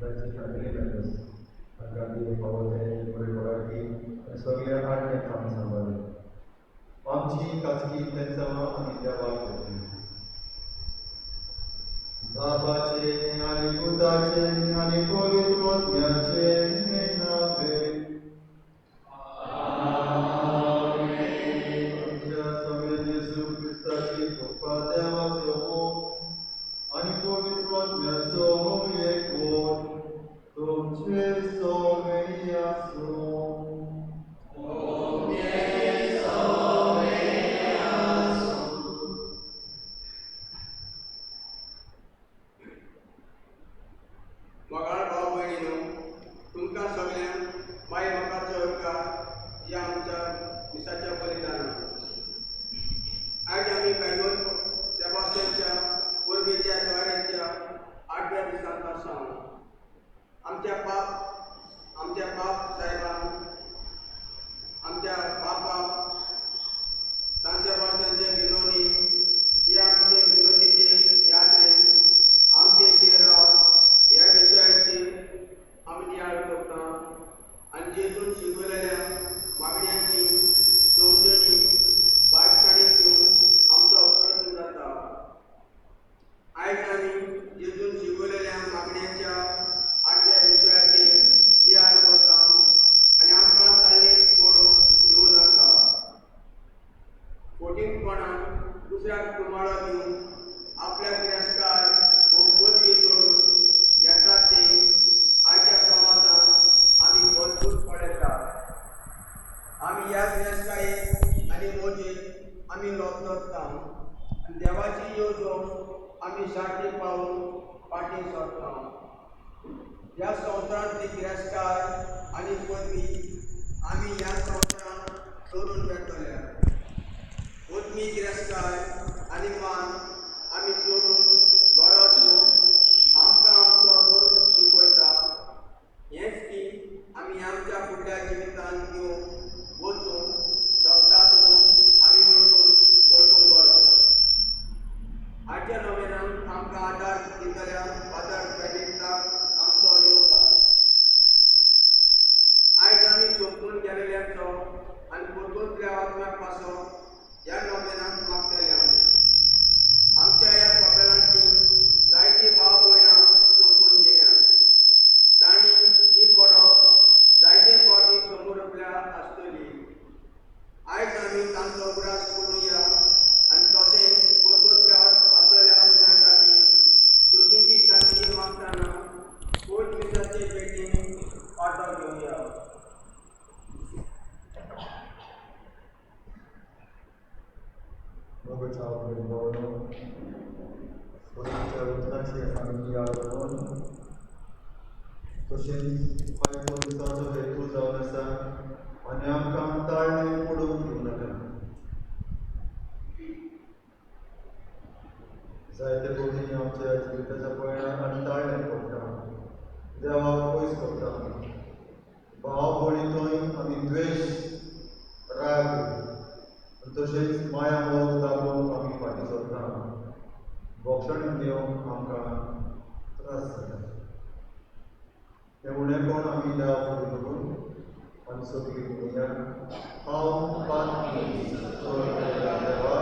तांचे family members तांकां देव फावो ते बरी भलायकी आनी सगळ्या आडमेळ्यांक आमी सांबाळ्ळे. आमची खाजगी इंतेन्सांवां आमी देवाक करतली. बाबाचे आनी पुताचे आनी पवित्र आत्म्याचे नांवे. आमच्या स्वामी जेजू क्रिस्ताची कृपा, देवाचो मोग आनी पवित्र आत्म्याचो एकवट तुमचे सगळे आसूं. मोगाळ भाव भयणीनो, तुमकां सगळ्यांक माय मोगाचो येवकार ह्या आमच्या मिसाच्या बलिदानाक. आयज आमी बेंगलोर सेबास्तियनच्या परबेच्या तयारेच्या आठव्या दिसांत आसा. आमच्या बाप साहेबान, आमच्या बापा सान सेबास्तियनचे विनोदी ह्या आमचे विनोदीचे यात्रेन आमचे शेराव ह्या विशयाची आमी नियाळ करता आनी जेजून शिकयलेल्या मागण्यांची समजणी बारीकसाणेन दिवंक आमचो प्रयत्न जाता. आयज आमी जेजून शिकयलेल्या मागण्यांच्या आठव्या विशयाचेर नियाळ करता आनी आमकां ताळणेंत पडूंक दिवं नाका. फटींगपणान दुसऱ्याक कुमाळो दिवन आपल्या गिरेस्तकाय वो पदवी जोडून घेतात ते आयच्या समाजांत आमी भरपूर पळयतात. आमी ह्या गिरेस्तकायेक आनी मोजेक आमी लॉतता आनी देवाची येवजण आमी सारकी पावून फाटीं सरता. ह्या संवसारांतली गिरेस्तकाय आनी पदवी आमी ह्या संवसारांत सोडून वेतल्या. उदमी गिरेस्तकाय आनी मान आमी सोडून गरज म्हूण आमकां आमचो धर्म शिकयता. हेंच की आमी आमच्या फुडल्या जिवितांत घेवंक वचूंक शकतात म्हूण आमी वळखूंक गरज. आयच्या नोवेनाक आमकां आदार दितल्या फादर बेनेडिक्टाक आमचो येवकार. आयज आमी सोंपून गेलेल्यांचो आनी पुर्तुतल्या आत्म्या पासत ह्या नोवेनाक मागतल्या. आमच्या ह्या कपेलांतली जायतीं भाव भयणां सोंपून गेल्या. तांणी ही परब जायते फावटी समोर आसतली. आयज आमी तांचो उगडास करुया आनी तशेंच पुर्तुतल्या आसलेल्या आत्म्या खातीर सुखीची शांती मागतना कोट मिसाचे भेटीन वांटो घेवया. मोगाच्या भयण भावांनो, स्वताच्या उतराची आमी नियाळ करून तशेंच फायफोर दिसाचो हेतू जावन आसा आनी आमकां ताळणें पडूंक दिवं नाका. जायते फावटींनी आमच्या जिविताच्या पयणान आमी ताळणें पडटा, देवाक पयस करता. भाव भयणींतूय आमी द्वेश, राग तशेंच माया मोग दाखोवंक आमी फाटीं सरता. भोगसण दिवंक आमकां त्रास जाता. तें उणेपण आमी देवा फुडें दवरून आमी सगळीं म्हणुया, हांव पातकी देवा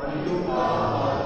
आनी तुमकां हात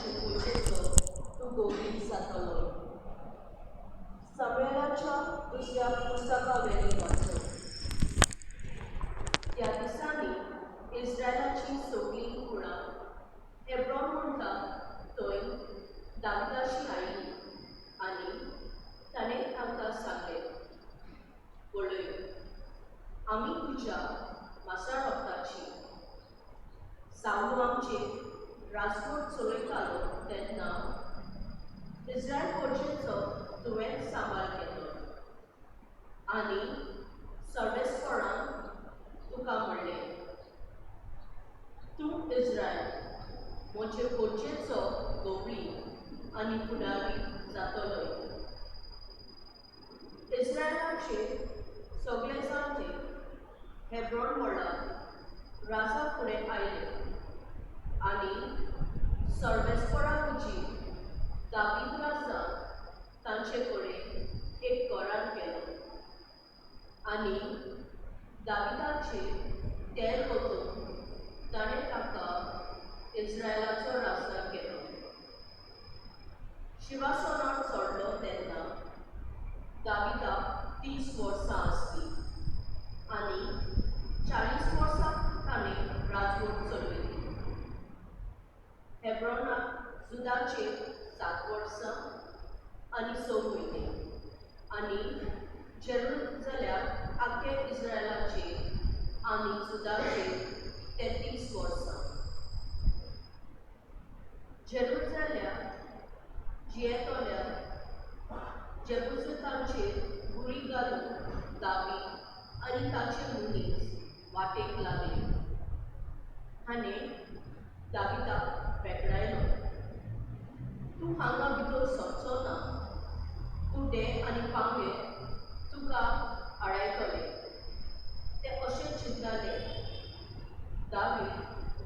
इस्रायलाचे पोशेचो तूं गोबी जातलो. सामुएलाच्या दुसऱ्या पुस्तकावेलें वाचप. त्या दिसांनी इस्रायलाची सगळीं कुळां हेब्रॉन म्हणटा थंय दाविदाशी आयलीं आनी ताणें तांकां सांगलें, पळय, आमी तुज्या मासा रोगताची. सावलो आमचेर राजवट चलयतालो तेन्ना इस्रायल पोरशेचो तुवें सांबाळ केलो आनी सर्वेस्परान तुका म्हणलें, तूं इस्रायल म्हजे पोरचेचो गोवळी आनी फुडारी जातलोय. इस्रायलाचे सगळे जाणटे हेब्रॉन म्हळ्यार राजा फुडें आयले आनी सर्वेस्परा हुजीर दावीद राजान तांचे कडेन एक करार केलो आनी दाविदाचेर तेल ओतून ताणें ताका इस्रायलाचो राजा केलो. शिंवासनार चडलो तेन्ना दाविदाक 30 वर्सां आसलीं आनी 40 वर्सां ताणें राजवट चलयली. हेब्रॉनाक जुदाचेर 7 वर्सां आनी 6 म्हयने आनी जेरुजल्याक आख्खे इस्रायलाचेर आनी जुदाचेर 33 वर्सां. जेरुजल्याक जियेतल्या जेबुसांचेर घुरी घालून दावीद आनी ताचे मनीस वाटेक लागले. हाणें दाविदाक भेकडायलो, तूं हांगा भितर सरचो ना, कुड्डे आनी पांगे तुका आडायतले. ते अशें चिंतताले, दावीद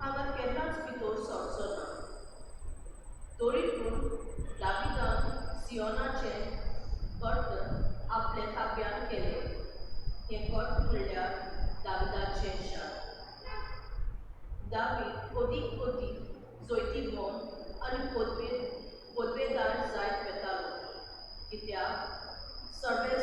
हांगा केन्नाच भितर सरचो ना. तरी पूण दाविदान सियोनाचें कट्ट आपले ताब्यान केलें. हें कट्ट म्हणल्यार दाविदाचें शार. दावीद अदीक अदीक जैतिवंत आनी पदवेदार जायत वतालो, कित्याक सर्वेस्परान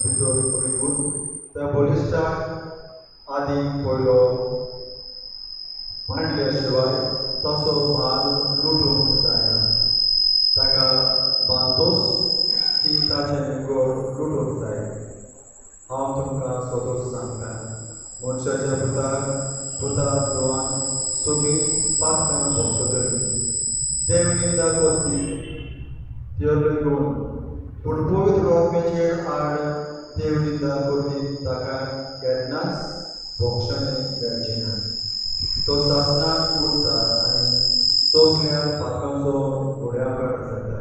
भितर रिगून त्या बलिश्टाक आदी पयलो मांडल्या शिवाय तसो माल लुटूंक जायना. ताका बांदतोच की ताचें गोड लुटूंक जाय. हांव तुमकां सोदूच सांगता, मनशाच्या पुताक पुता धुवान सगळीं पातकां भोगसतलीं. देव निंदा कोत्ती त्यो लेगून, पूण पवित्र आत्म्याचेर आड देव निंदा कोत्ती ताका केन्नाच भोगशणें मेळचें ना. तो सासणाक उरता आनी तसल्या पातकांचो गुण्याकार जाता.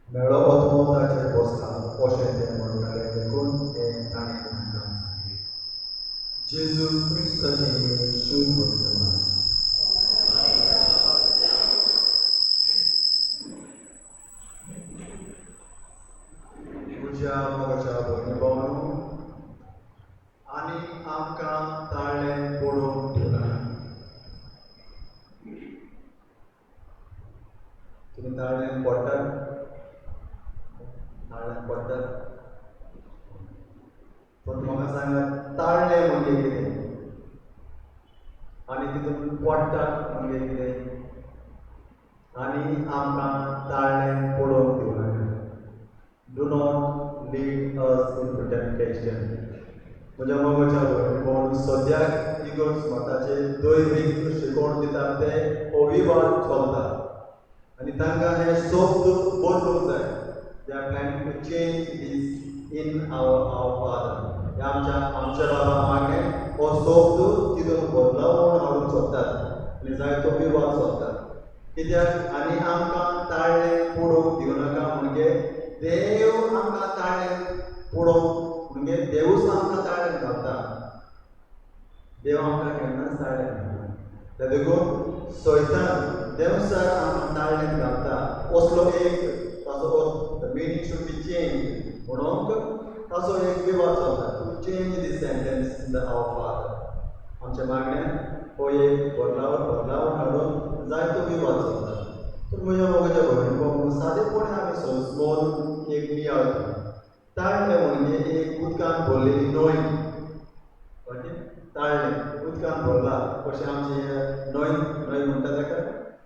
मेळो आत्मो ताचेर बसला अशें ते म्हणटाले, देखून हें ताणें तांकां सांगलें. जेजू क्रिस्ताचें हें शुद्ध वर्तमान. म्हज्या मोगाच्या भयणी भावांनो, आनी आमकां ताळें पडोवंक दिवनाका. तुमी ताळ्यान पडटात? ताळ्यान पडटात? पूण म्हाका सांगात, ताळ्ळें म्हणजे कितें आनी तितून पडटात म्हणजे कितें? आनी आमकां ताळ्ळें पडोवंक दिवनाका. Do not lead us into temptation. म्हज्या मोगाच्या भयणी भावांनो, सद्याक इगर्ज मताचे दैवीक शिकवण दितात ते अविवाद चलता आनी तांकां हे शब्द बदलूंक जाय. They are planning to change this in our Father. हे आमच्या आमच्या बाबा मागणें हो शब्द तितून बदलावण हाडूंक सोदतात आनी जायतो विवाद चलता. कित्याक? आनी आमकां ताळ्ळें पडोवंक दिवनाका म्हणजे देव आमकां ताळ्ळें पडोवंक म्हणजे देवूच आमकां ताळ्ळें घालता. देव आमकां केन्नाच ताळ्ळें घालना. त्या देखून सैतान देवसार आमकां ताळ्ळें घालता असलो एक ताचो अर्थ, the meaning should be change म्हणून ताचो एक विवाद चलता. To change the sentence in the our father. आमच्या मागण्यान हो एक बदलावण हाडून जायतो विवाद चलता. तर म्हज्या मोगाच्या भयणी भावांनो, सादेपणी आमी समजून एक नियाळ करूं. ताळ्ळें म्हणजे एक उदकान भरलेली न्हंय. ओके, ताळ्ळें उदकान भरला कशें आमचें न्हंय न्हंय म्हणटा ताका,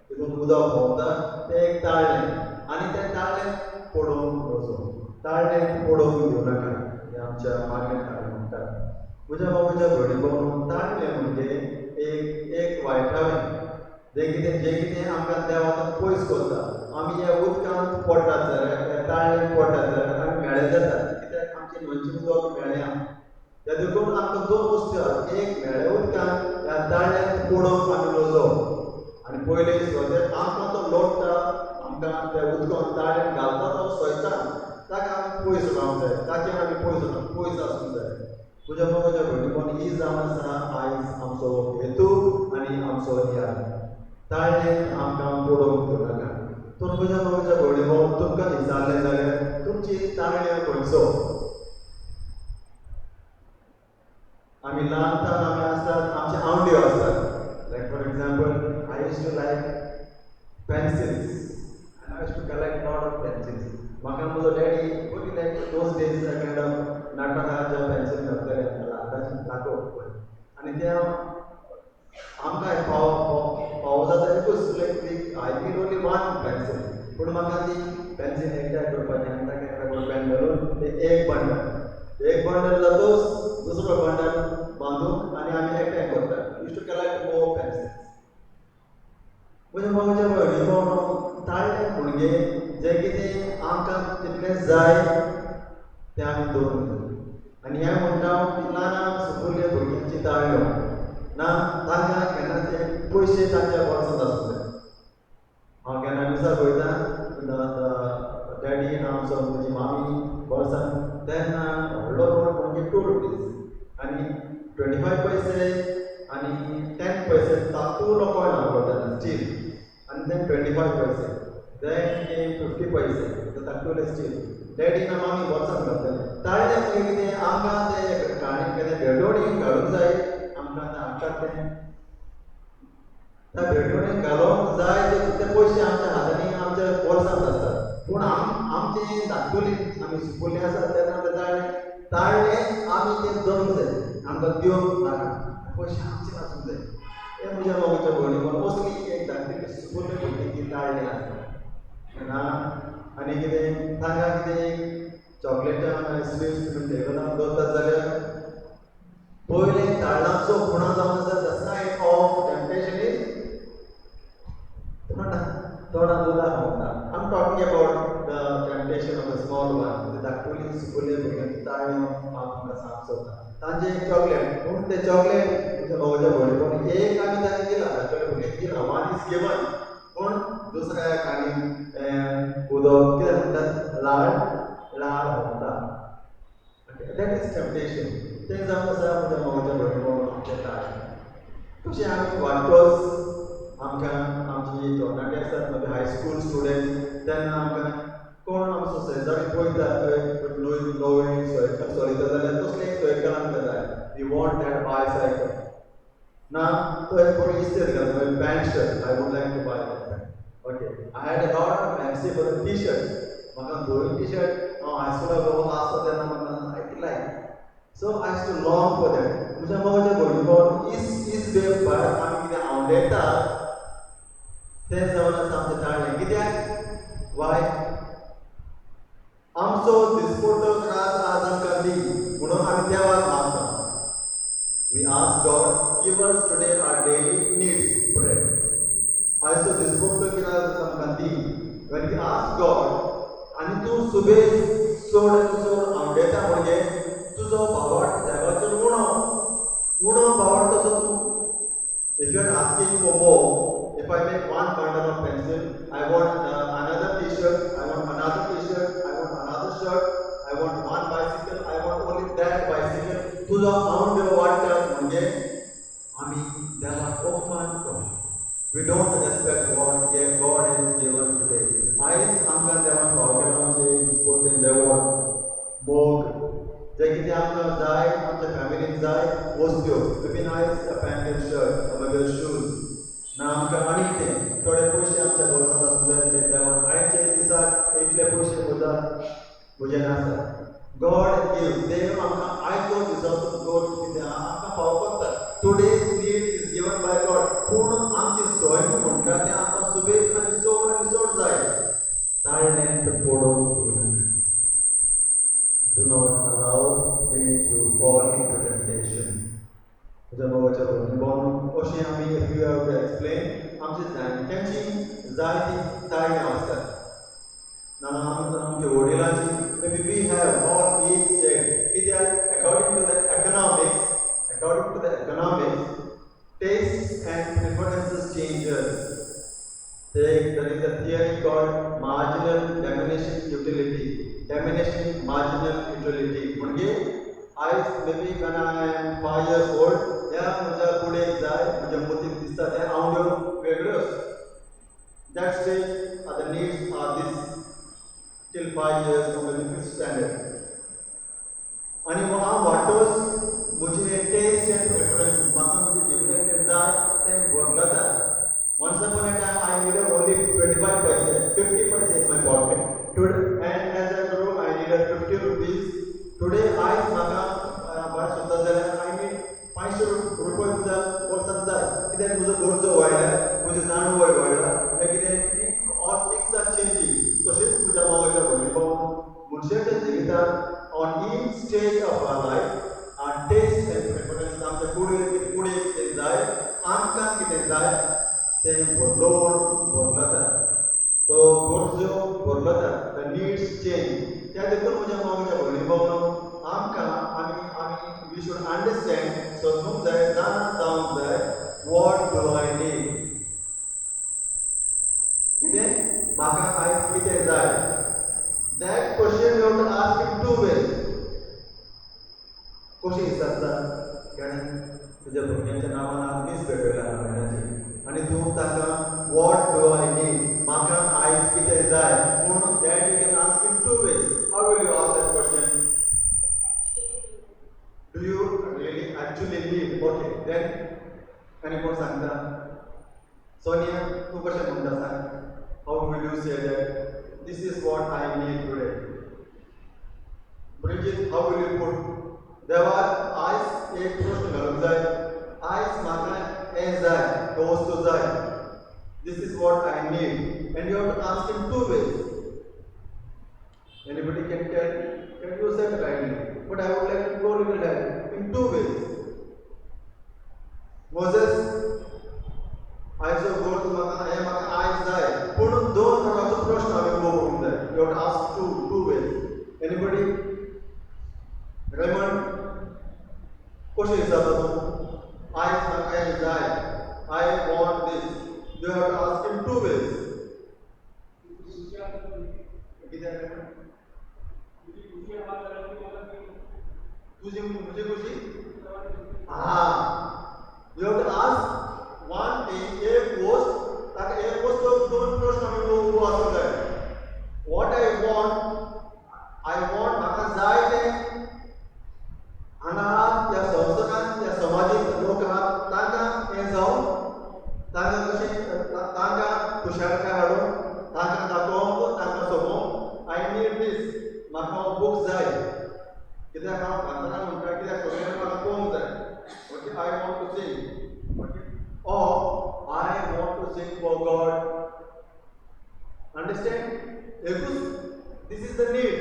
तितून उदक भोंवता तें एक ताळ्ळें. आनी तें ताळ्ळें पडोवंक नजो, ताळ्ळें पडोवंक दिवनाका हें आमच्या मागण्यांत आमी म्हणटात. म्हज्या मोगाच्या भयणी भावांनो, ताळ्ळें म्हणजे एक एक वायटावें जें कितें जें कितें आमकां देवाक पयस करता. आमी ह्या उदकांत पडटात जाल्यार, ह्या ताळ्ळेंत पडटात जाल्यार आमी म्हेळे जातात. कित्याक? आमचें न्हंयचें उदक म्हेळें. त्या देखून आमकां दोन वस्तू आसात. एक, म्हेळ्या उदकांत ह्या ताळ्ळ्यांत पडोवंक आमी नजो. आनी पयलें सद्याक आमकां तो लोट्टा, आमकां त्या उदकांत ताळ्ळ्यांत घालता तो सैतान, ताका आमी पयस रावंक जाय, ताचेर आमी पयस पयस आसूंक जाय. म्हज्या मोगाच्या भयणी भावांनो, ही जावन आसा आयज आमचो हेतू आनी आमचो नियाळ. ताळ्ळेंत आमकां पडोवंक दिवनाका. तर म्हज्या मोगाच्या भयणी भावांनो, तुमकां विचारलें जाल्यार तुमची ताळ्यो खंयचो? आमी ल्हानपणान आमी आसतात, आमचे आवड्यो आसतात. Like for example, I used to like pencils and I used to collect lot of pencils. म्हाका म्हजो डॅडी बरी लायक those days kind of नाटकाच्या पेन्सील मेळटले लाकडाचे लाकूड पळय, आनी ते आमकां पाव पाव जाता एकूच, like I need only one pencil. पूण म्हाका ती पेन्सील एकठांय करपाची आनी ताका रबर बँड घालून ते एक बंडल, एक बंडल जातूच दुसरो बंडल बांदूंक आनी आमी एकठांय करतात. Used to collect more pencils. म्हज्या मोगाच्या भयणी भावांनो, ताळ्ळें म्हणजे जें कितें आमकां तितलें जाय तें आमी दवरूंक जाय. आनी हें म्हणटा हांव ती ल्हान सुपुल्ल्या भुरग्यांची ताळ्यो ना, तांकां केन्ना ते पयशे तांच्या बोल्सांत आसूंक जाय. हांव केन्ना मिसाक वयता, डॅडी आमचो म्हजी मामी बोल्सान तेन्ना व्हडलो नोट म्हणजे 2 रुपीज आनी 25 पयशे आनी 10 पयशे तातूंतलो कॉयन आहलो तेन्ना स्टील, आनी देन 25 पयशे, देन केम 50 पयशे तातूंतले स्टील. डॅडी ना मामी बोल्सान घालतले. ताळ्ळें म्हणजे कितें, आमकां तें काणी केन्ना भेटवणी घालूंक जाय, आमकां आतां हाडटात तें त्या भेटवणीक घालूंक जाय ते पयशे आमच्या हातांनी आमच्या बोल्सांत आसतात. पूण आमचे धाकटुली आमी सुपुल्ली आसात तेन्ना ते ताळ्ळें आमकां दिवंक नाका, पयशे आमचे आसूंक जाय. हे म्हज्या मोगाच्या भयणी पूण असली एक धाकटी सुपुल्ली भुरगीं ती ताळणी आसता ना. आनी कितें तांकां कितें चॉकलेटां स्वीट्स बीन टेबलार दवरतात जाल्यार पयलें ताळणाचो खुणा जावन आसा the sign of temptation is तोंडां दुदाक म्हणटा. I am talking about the temptation of the small one. ते धाकटुली सुपुल्ली भुरग्यांची ताळण्यो हांव तुमकां सांगूंक सोदता. तांचें एक चॉकलेट, पूण तें चॉकलेट म्हज्या मोगाच्या भयणी पूण एक आमी तांकां दिलां, धाकटुल्या भुरग्यांक दिलां, वन is given, पूण दुसऱ्याक आनी उदक कितें म्हणटात लाळ लाळ व्हांवता. That is temptation. तें जावन आसा म्हज्या मोगाच्या भयणी पूण आमचें ताळें. तशें आमी वांटोच आमकां आमची तरणाटे आसात, मागीर हायस्कूल स्टुडंट्स, तेन्ना आमकां कोण आमचो शेजारी पळयता थंय नवी सायकल चलयता जाल्यार तसलें एक सायकल आमकां जाय. We want that bicycle. ना तो एक बरो इस्तेर घालता, मागीर pant shirt, I would like to buy that pant. Okay, I had a lot of fancy for the T shirt. म्हाका धवी टी शर्ट हांव हायस्कुलाक आसता तेन्ना म्हाका I like, so I used to long for that. म्हज्या मोगाच्या भयणी भावान is is बेब भायर आमी कितें आवडटा तें जावन आसा आमचें ताळणें. कित्याक वाय आमचो दिसपट्टो त्रास आज आमकां दी म्हणून आमी देवाक मागता. We ask God, give us today our daily needs bread. आयचो दिसपट्टो कितें आमकां दी. When we ask God, आनी तूं सुबेज चड आनी चड आवडटा म्हणजे तुजो भावार्थ देवाचेर उणो उणो भावार्थ तसो तूं. If you are asking for more, if I make one bundle of pencil, I want another T-shirt, I want another T-shirt, I want another shirt, I want one bicycle, I want only that bicycle. तुजो आवड वाडटा म्हणजे आमी देवाक अपमान करता. We don't respect what God has given today. आयज आमकां देवान फावो केला आमचें दिसपट्टें जेवण, मोग, जें कितें आमकां जाय, आमच्या फॅमिलीक जाय वस्तू, मे बी आयज पॅन्ट एंड शर्ट, मागीर शूज ना आमकां आनी कितें थोडे पयशे आमच्या बोल्सांत आसूंक जाय. ते देवान आयचे दिसाक इतले पयशे म्हज्या म्हज्यान आसा. गॉड गिव्स, देव आमकां आयचो दिसाचो गरज कितें आहा आमकां फावो करता. Today's need is given by God. पूण आमची सैम म्हणटा तें आमकां सुबेज आनी चड आनी चड जाय. ताळण्यांत पडोवंक दिनाका. Do not allow me to fall into temptation. म्हज्या मोगाच्या भयणी भावांनो, अशें आमी if you have to explain आमची जाणट्यांची जायतीं ताळण्यां आसतात ना आमच्या वडिलांची. Maybe we have all each said कित्याक according to the economics taste and preferences changes. There is a theory called marginal diminishing utility. Diminishing marginal utility. म्हणजे आयज maybe when I am 5 years old, ह्या म्हज्या कुडेक जाय, म्हज्या मतीक दिसता तें आवड्यो वेगळ्योच. That stage are the needs are this till 5 years or maybe 5th standard. आनी हांव वांटोच म्हजे टेस्ट एंड प्रेफरन्सीस, म्हाका म्हज्या जिवितांत तें जाय तें बदलता. Once upon a time I needed only 25 paise, 50 paise in my pocket. Today, and as I grow, I needed 50 rupees. Today, आयज म्हाका भायर सरता जाल्यार I need 500 रुपये म्हज्या बोल्सांत जाय. कित्याक म्हजो गरजो वाडल्या, म्हजें जाणवय वाडला, हें कितें all things are changing. तशेंच म्हज्या मोगाच्या भयणी भावांनो, मनशाच्या जिवितांत on each stage of our life our taste and preferences, आमच्या कुडीक कितें जाय, आमकां कितें जाय तें बदलोवन बदलता, तो गरजो बदलता, the needs change. त्या देखून म्हज्या मोगाच्या भयणी भावांनो, आमकां आमी आमी we should understand, समजूंक जाय, जाणा जावंक जाय, what do I need, कितें म्हाका आयज कितें जाय. That question you have to ask in two ways. कशें विचारता? कारण तुज्या भुरग्यांच्या नांवान आज मीस पेटयला नोवेनाची आनी तूं ताका what do I need, म्हाका आयज कितें जाय म्हूण, that you can ask in two ways. How will you ask that question? Do you really actually need? Okay, then आनी कोण सांगता? सोनिया, तूं कशें म्हणटा सांग. How will you say that this is what I need today? Bridget, how will you put देवाक आयज एक प्रश्न घालूंक जाय, आयज म्हाका हें जाय, ह्यो वस्तू जाय, this is what I need. And you have to ask in two ways. Anybody can tell, can you said rightly, but I would like to go little ahead in two ways. Moses आयचो गरज म्हाका हें म्हाका आयज जाय, पूण दोन तरांचो प्रश्न हांवें उबो करूंक जाय. You have to ask two ways. Anybody? Raymond, कशें विचारता तूं? आयज म्हाका हें जाय, I want this. You have to ask in two ways. कितें रेमंड? तुजी म्हजी खुशी? हां, you have to ask one thing, एक वस्त, ताका एक वस्तू दोन प्रश्न आमी उबो आसूंक जाय. What I want, I want म्हाका जाय तें हांगा ह्या संवसारांत, ह्या समाजीक लोक आहात तांकां हें जावं, तांकां कशें, तांकां खुशालकाय हाडूंक, तांकां दाखोवंक, तांकां सोबोवंक. I need दीस, म्हाका हो बूक जाय, कित्याक हांव कांतारां म्हणटा, कित्याक सगळ्यांनी म्हाका पळोवंक जाय. Okay, I want to sing. Okay, or I want to sing for God. Understand? एकूच, this is the need.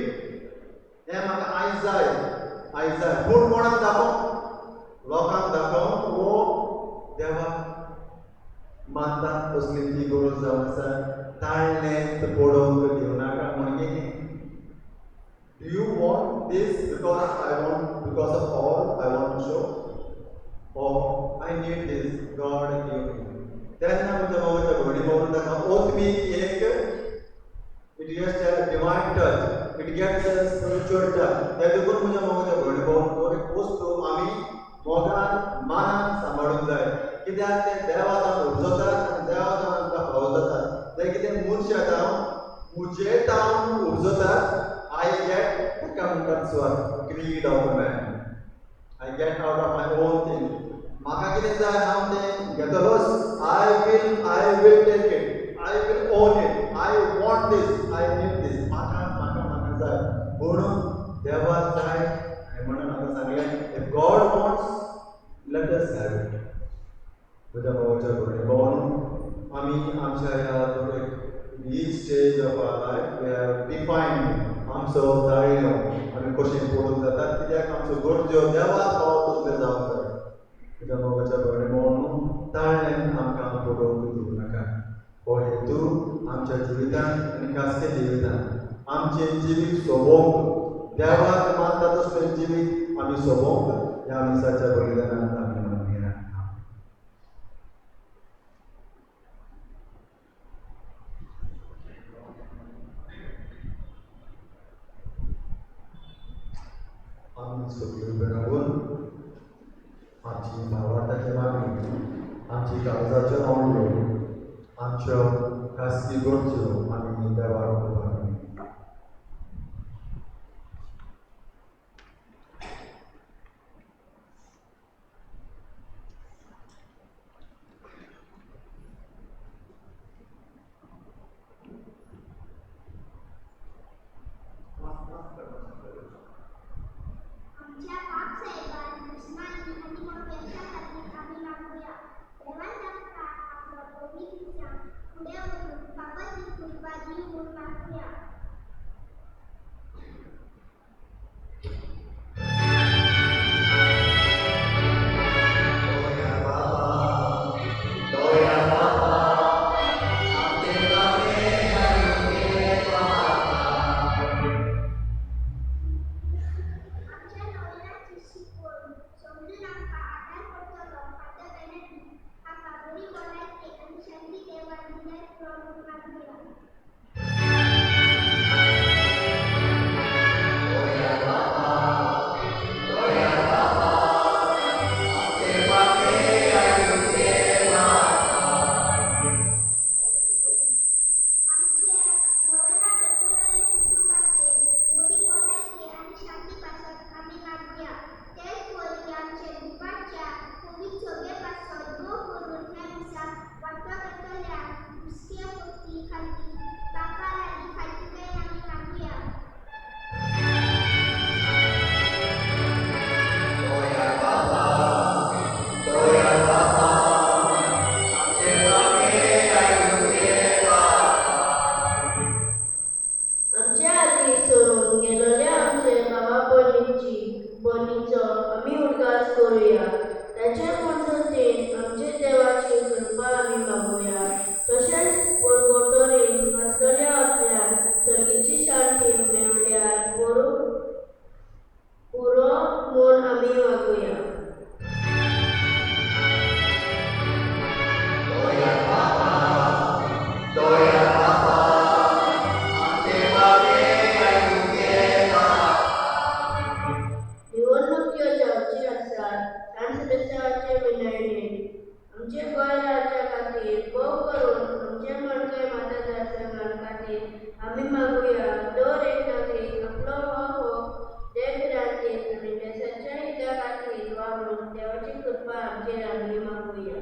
हें म्हाका आयज जाय, आयज जाय, पूण कोणाक दाखोवंक? लोकांक दाखोवंक वो देवाक मानता तसली ती गरज जावन आसा. ताळणें पडोवंक दिवनाका म्हणजे Do you want this because I want, because of all I want to show, or I need this, God give me? तेन्ना म्हज्या मोगाच्या भयणी भावांनो ताका ओतमी एक, it gets a divine touch, it gets a spiritual touch. ते देखून म्हज्या मोगाच्या भयणी भावांनो तो एक वस्तू आमी मोगान मानान सांबाळूंक जाय, कित्याक ते देवा जावन उपजतात आनी देवा जावन आमकां फावो जातात. ते कितें मनशां जावन म्हजे जावन उपजतात. I get, ताका म्हणटात स्वर, greed of a man. I get out of my own thing. म्हाका कितें जाय हांव तें घेतलोच. I will take it, I will own it, I want this, I need this. म्हाका म्हाका म्हाका जाय, पूण देवाक जाय. म्हणून म्हाका सांगलें, if God wants, let us have it. म्हज्या भावाच्या भयणी भावांनो, आमी आमच्या ह्या each stage of our life we have defined आमचो ताळयो आमी कशें पडूंक जातात, कित्याक आमच्यो गरज्यो देवाक फावो तसल्यो जावंक जाय. म्हज्या मोगाच्या भयणी भावांनो, ताळणेन आमकां पडोवंक दिवं नाका. हो हेतू आमच्या जिवितांत आनी खासगी जिवितांत आमचें जिवीत सोबोवंक, देवाक मानता तसलें जिवीत आमी सोबोवंक ह्या मिसाच्या बलिदानांत आमी मानया. आमी सगळीं उबे रावन आमची भावार्थाची मागणी, आमची काळजाच्यो आवडयो, आमच्यो खासगी गरज्यो आमी देवाक उबारया. आमच्या पाप साहेबान दुस्मानी आनी मोग्यांच्या खातीर आमी मागुया. देवान तांकां आपलो पवित्र दिसा फुडें वचून पापाची कृपा दी म्हूण मागुया. बनीचो आमी उडगास करुया. ताचे मजतीन आमचे देवाची कृपा आमी मागुया. तशेंच पुर्गोटोरीन आसलेल्या आत्म्याक सर्गीची शांती मेवल्यार पुरो म्हूण आमी मागुया. निवडणुक्यो जावची आसात सान सेबेस्तियांवाचे विनयणेन आमचे गोंय राज्या खातीर, भोव करून आमचे मडकय मतदारसंघा खातीर आमी मागुया. दर एक नागरीक आपलो हो हक देवभिरांतेन आनी देशाच्या हिता खातीर वावरून देवाची कृपा आमचेर आमी मागुया.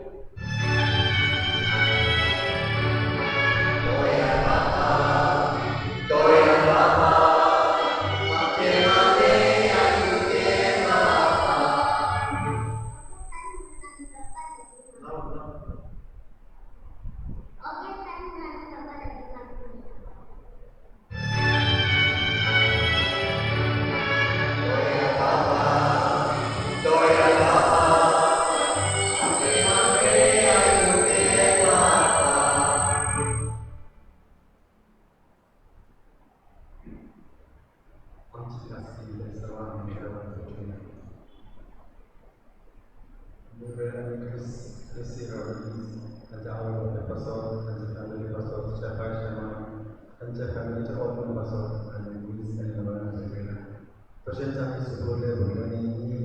तशेंच आमी सुकोवले भुरग्यांनी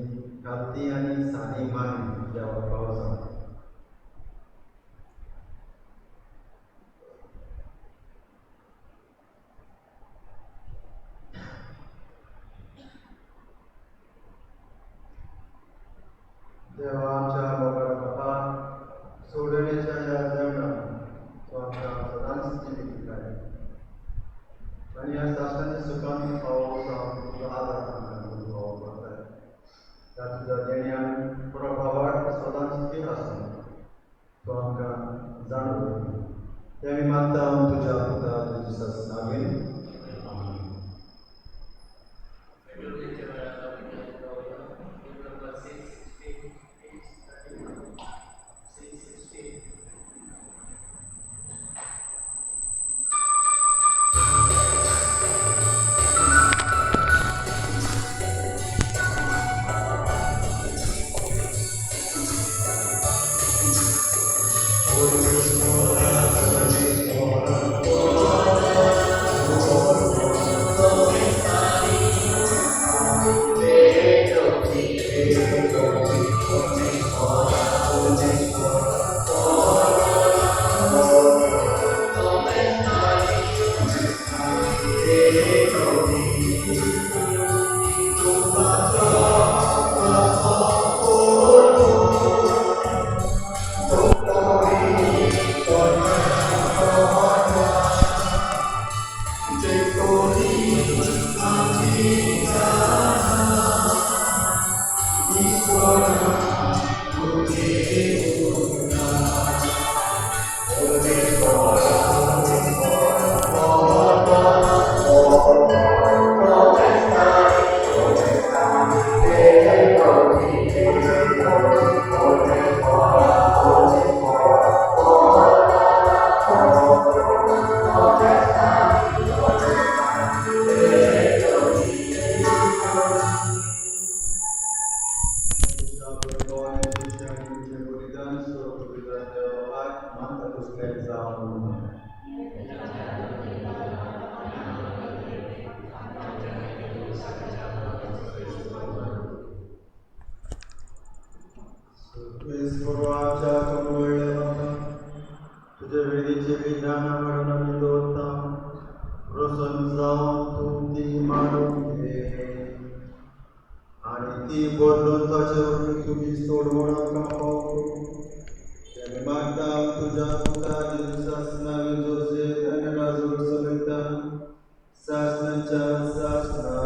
कांती आनी सादी मान देवाक पावसा. देवा आमच्या मोगाळ बापा, सोडणेच्या ह्या जेवणान तो आमकां सदांच जिवीत दिताय आनी ह्या साश्टांच्या सुखान फावो जावन तुजो आदार आमकां फावो करताय. ह्या तुज्या देण्यान प्रभावार्थ सदांच स्थिर आसूं तो आमकां जाणून दिता. ते आमी मागता तुज्या पुता जेजूस नांवान. आमेन. Number 616, page 31, 616. तुझे वेदीचे विज्ञान म्हणून आमी दवरता, प्रसन्न जावन तूं ती मानून घे आनी ती बदलून ताचे वरवीं तुजी सोडवण आमकां पावतलो. ते आमी मागता तुज्या पुता जेजूस नांवान जोसेफ आनी राजवट चलयता सासणाच्या सासणा.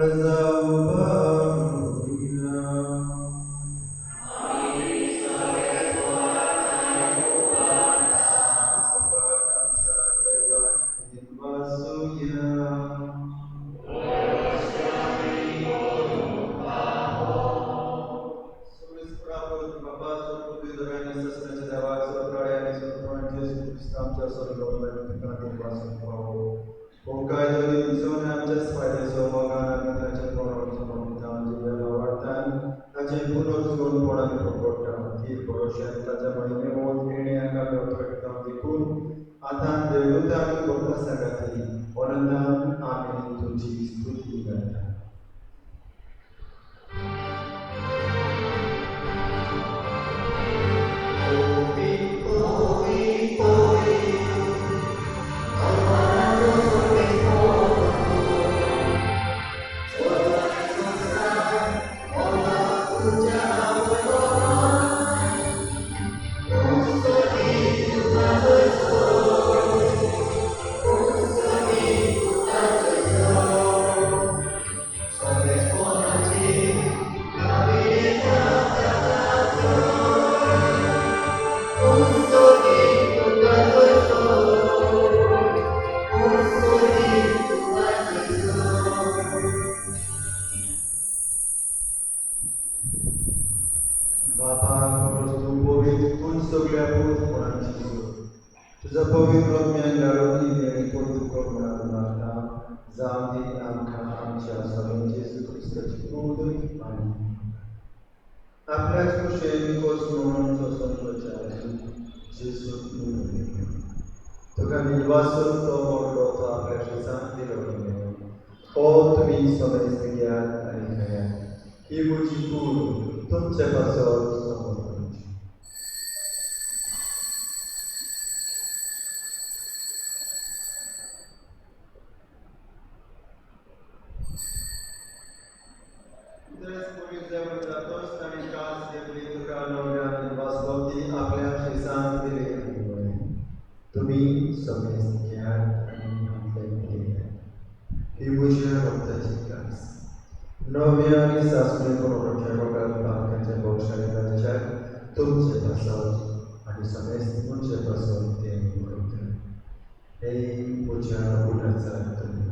Alza. आमच्या स्वर्गांत तुका दिवपाचो फावो. हो कायदो दिवचो आनी आमच्याच फायद्याचो मोगान आमी ताचें समर्पिता जिव्या भावार्थान ताचें पुनर्जीवनपण आमी परगट्टा. थीर भरोश्यान ताच्या महिमेवत येण्याक आमी अपेक्षा देखून आतां देवदूता आनी भक्ता सांगाती आनंदान आमी तुजी स्तुती गायता. तुझा पवित्र आत्म्यान घालून ही देणी पवित्र कर म्हणून आमी मागता. जावं दी आमकां आमच्या स्वामी जेजू क्रिस्ताची कूड आनी आपल्याच कुशेन कोस म्हणून सोंसून करच्या जेजू तुका निवासून तो मोडलो तो आपल्या शिसांक दिलो गेलो. हो तुमी समेस्त घेयात आनी खायात. ही म्हजी कूड तुमचे पासत समर्पण. तुमी समेस्त घेयात आनी हांतलें पियेयात. ही म्हज्या रक्ताची कास नव्या आनी सासणे कोणाच्या रोगात पातकाच्या बक्षाने घालच्याक तुमचे पासत आनी समेस्त मनशे पासत तें बरयता. हे म्हज्या उडासाक तुमी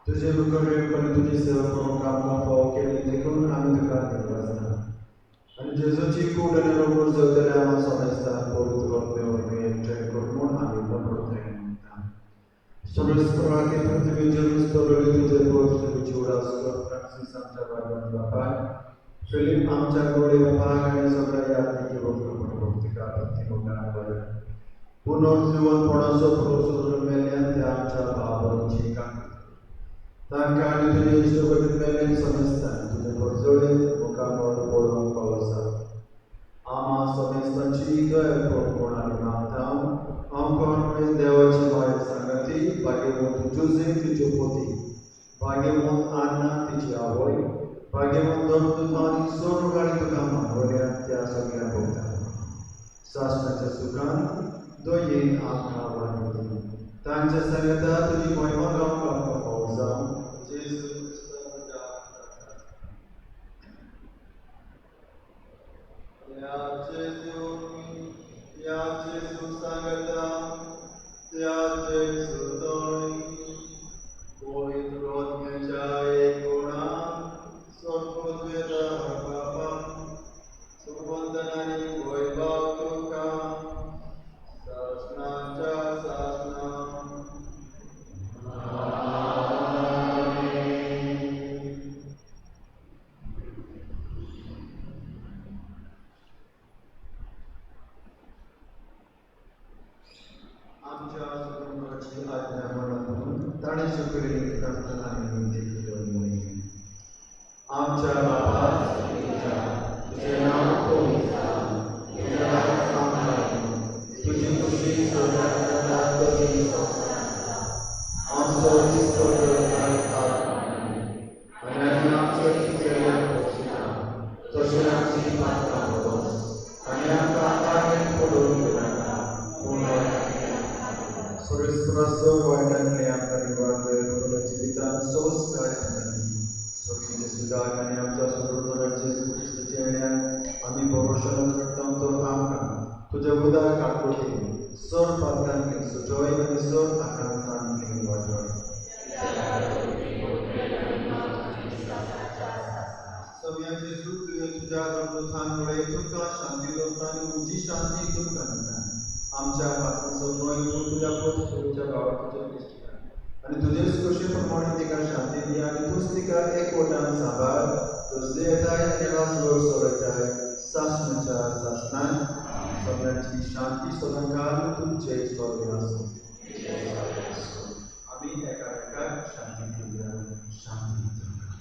तुझे मुखार तुजी सेवा करूंक आमकां फावो केली देखून आमी तुका दिवपाक आनी जेजूची कूड आनी रोगूर जगतले आमी समेस्तान पवित्र आत्मे वरवीं एकठांय कर म्हूण आमी नम्रतायेन मागता. समेस्तरांनी पृथ्वीचेर विस्तवलेली तुजे पवित्र उडास कर. फ्रांसीस आमच्या भागांत बापाक, फिलीप आमच्या गोडे बापाक आनी सगळ्या यादीची भक्तिका भक्ती मुखार बरें पुनर्जीवनपणाचो पुनर्सोदून मेल्ल्यान त्या आमच्या भावांची कांत तांकां आनी तुजे इश्टगतीन मेल्ल्यान समेस्तान तुजे परजळीत मुखामळ पळोवंक फावो आसा. आमा समेस्तांची दया कर म्हूण आमी मागता. आमकां न्हय देवाची माया सांगाती भाग्यवंत जोजेफ तिच्यो पोती, भाग्यवंत आन्ना तिची आवय, भाग्यवंत धर्मदूत आनी सोनुगाडी तुका मानवल्या त्या सगळ्या भोगता सासणाच्या सुखांत दयेन आमकां वाडोवं. तांच्या सांगाता तुजी महिमा गावंक आमकां फावो जावं. जेजू क्रिस्ता तुज्या या जेजू सांगता त्या जेजू तोय पवित्र आत्म्याच्या एकगुणान स्वर्गदूत बापा सुबंधनानी वैभव तुका सासणाच्या सासणा. आमच्या आज्ञा म्हणून ताणें शिकयलेली प्रार्थना आमी विनंती केली. आमच्या बापा तुझें नांव पवित्र जावं, तुजें राज्य आमकां येवं, तुजी खुशी स्वर्गांत जाता तशी संवसारांत जावं. आमचो दिसपट्टो आयज आमकां दी आनी आमी आमच्या चुकलेल्यांक बक्षिता तशें आमची पात्रां बस आनी आमकां ताणें पडोवन घेवनाका पूण सुरेस्पराचो वायटांतले आमकां निवार बरोबर जिवितांत संस्कार आमकां दी. स्वर्गीचे सुदार आनी आमच्या सोदोराच्या जेजू क्रिस्ताच्या वेल्यान आमी भरोसो करता तो आमकां तुज्या उदार काकुळटेन सर पातकांतली सुजय आनी सर आकांतांतली वाटय. सोम्या जेजू, तुवें तुज्या अमृतान म्हळें, तुमकां शांती दवरता आनी म्हजी शांती तुमकां दिता. आमच्या पात्रांचो न्हय पूण तुज्या पोतच्या भावाचेर दिश्टी आनी तुजेच कशे प्रमाणे तिका शांती दी आनी तूंच तिका एकवटान सांबाळ. तुजे येताय आनी राजवट चलयताय सासणाच्या सासणान. सगळ्यांची शांती सदांकाल तुमचे सगळे आसूं. आमी एकामेकाक शांती दिवया. शांती तुमकां.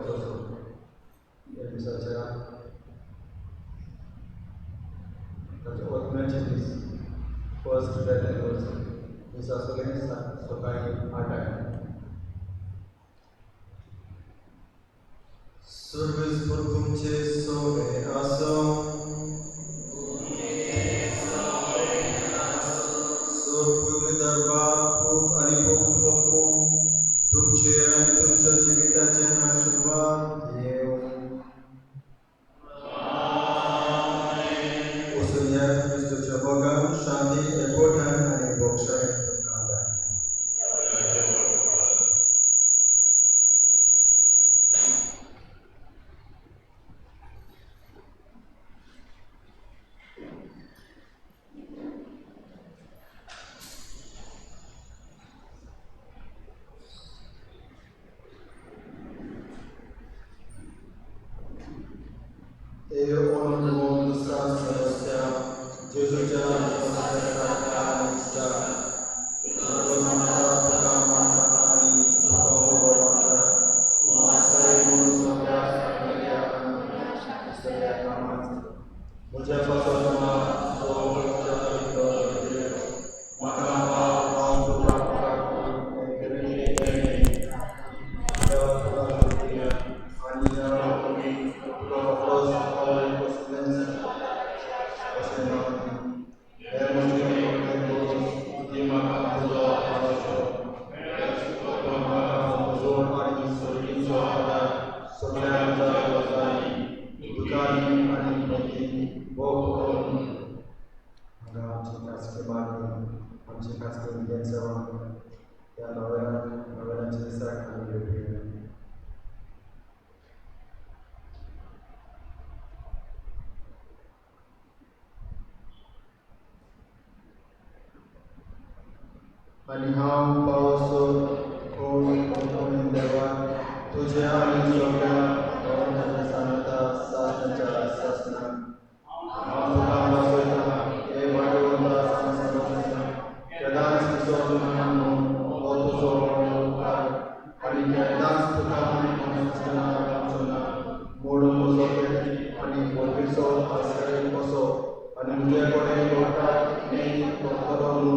करचो ह्या दिसाच्या ताचे ओतम्याचे दीस फर्स्ट डेथ एनिवर्सरी दीस आसतलें सकाळी 8. सर्वीस तुमचे सोवे आसो दरबार पूत आनी पवित्र आत्मो तुमचेर आनी तुमच्या जिविताचेर आशिर्वाद येवं. वचून येयात क्रिस्तूच्या मोगान शांती एकवटान आनी बोक्षायेन तुमकां धाडटा. आनी हांव पावसो कोण देवा तुज्या आनी सगळ्या भगवंताच्या सांगता सासनाच्या सासनाक हांव तुका वाचयतां हे भाग्यवंता सांग केदांच विसरचो ना म्हणून हो तुजो उपकार आनी केन्नाच तुका आसतना रावचो ना मोडून म्हजो आनी बोटीचो आश्रय कसो आनी म्हजे कडेन लोटा नेम करतलो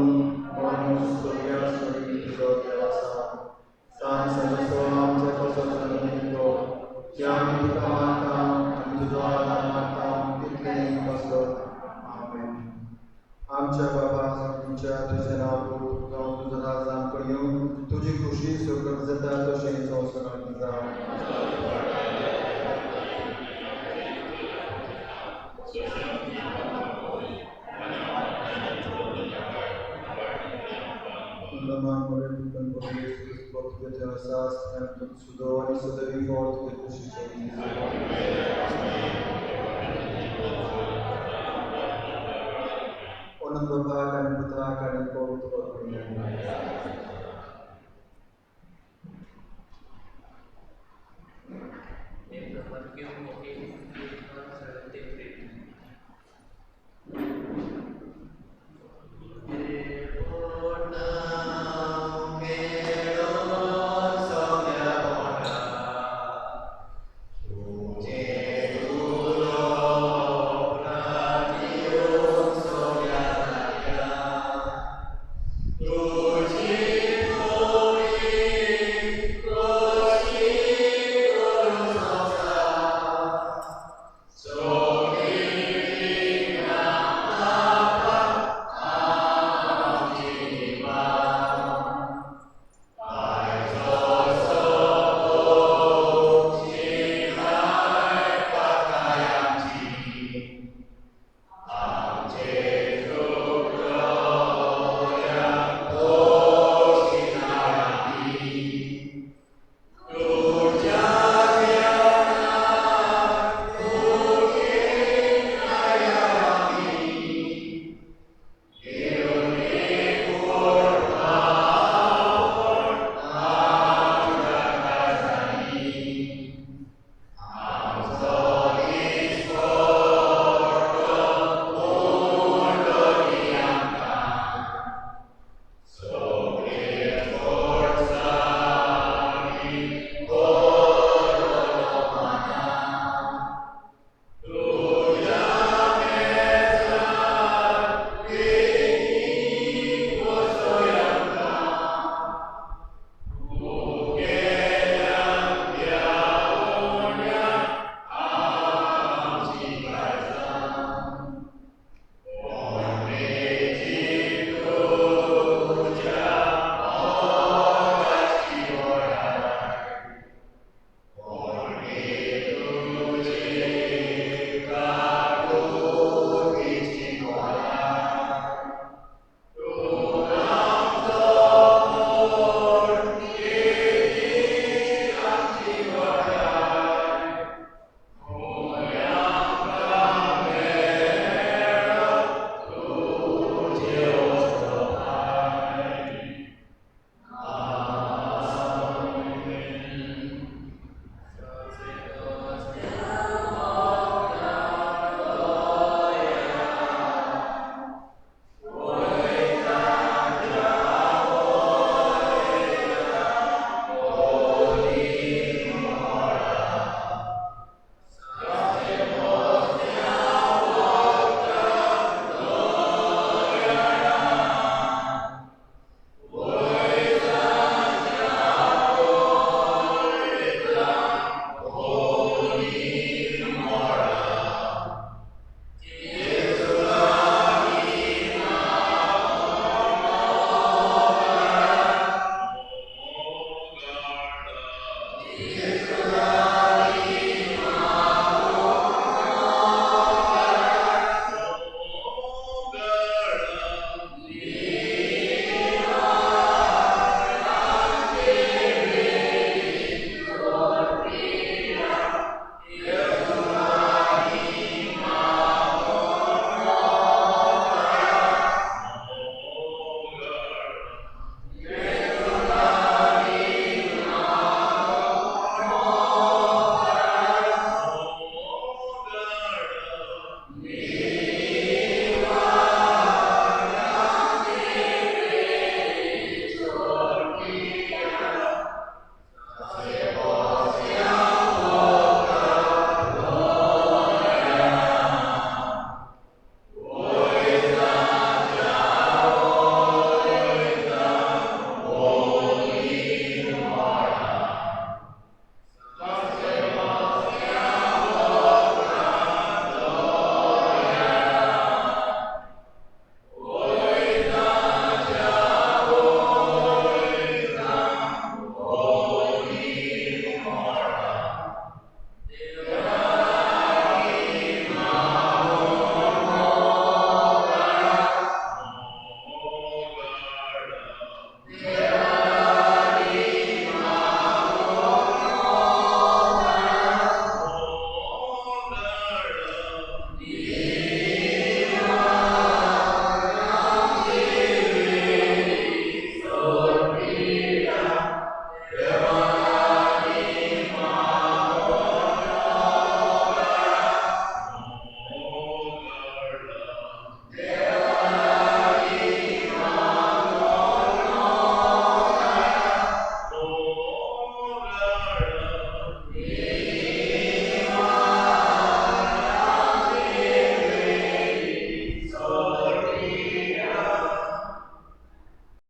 म्हणून सगळ्या सोडी तुजो देव आसा. सांग सदस्यो आमचे कसो चलतो की आमी तुका मानता आनी तुजो आदार मागता तितलें कसलो. आमेन. आमच्या बाबा तुमच्या तुजें नांव जावं तुजो राज आमकां येवन तुजी खुशी सुखद जाता तशें संवसारांत जावं. Hymn number Q 14.